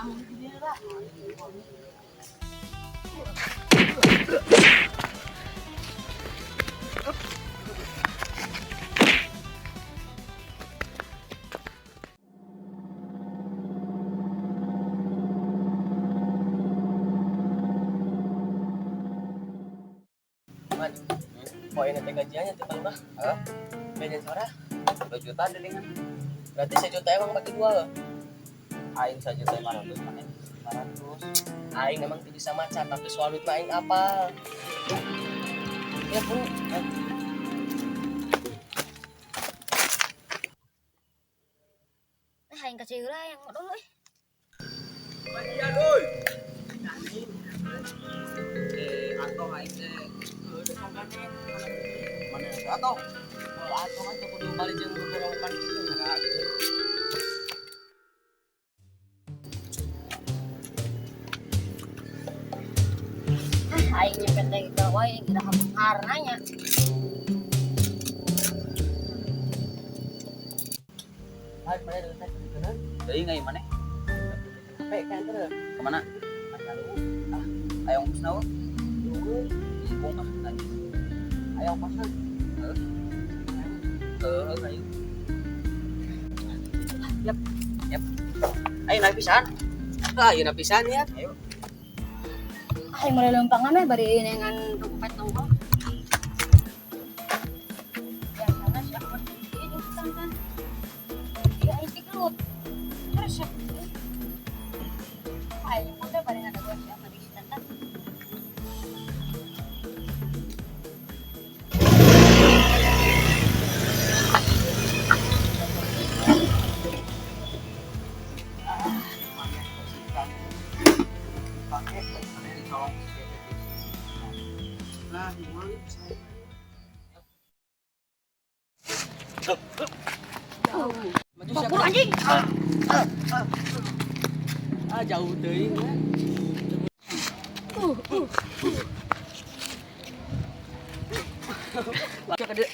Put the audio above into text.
Di dieu lah. Man, poin teh gajiannya teh mah. Hah? Gajian sabaraha? 2 juta deh dengan. Berarti sejuta emang bagi dua loh. Aing 1.500.000, mana 500. Aing emang tuh bisa maca, tapi soal duit mah aing apal. Ya pun, Eh, aing kasih heula yang dulu eh. Gajian euy. Eh, atau aing teh mana atau kalau atuh kan tuh kudu balik jeung beberapa gitu nah. Ah, aing nyepet teh ke wae kira kabenghar nanya. Hai, mana dulu teh kudu Deui nggak mana? HP kan terus. Kemana? Ah, ayo ongkos naon? Mumpung ah najis. Ayo pasang. Heeh. Heeh, ayo. Yap. Yap. Ayo naik pisan. Ah, ieu pisan ya. Ayo. Aing mulai lempangan we bari nengan dompet nongkrong. Ya sana si Ahmad ieu jeung si Tantan. Iya aing tigelut. Resep. Aing nyebut teh bari ngadaguan si Ahmad jeung si Tantan. Pakai mana dicolong. Nah, gimana? Maju siapa? Buru anjing. Ah, jauh teuing. Cek dia.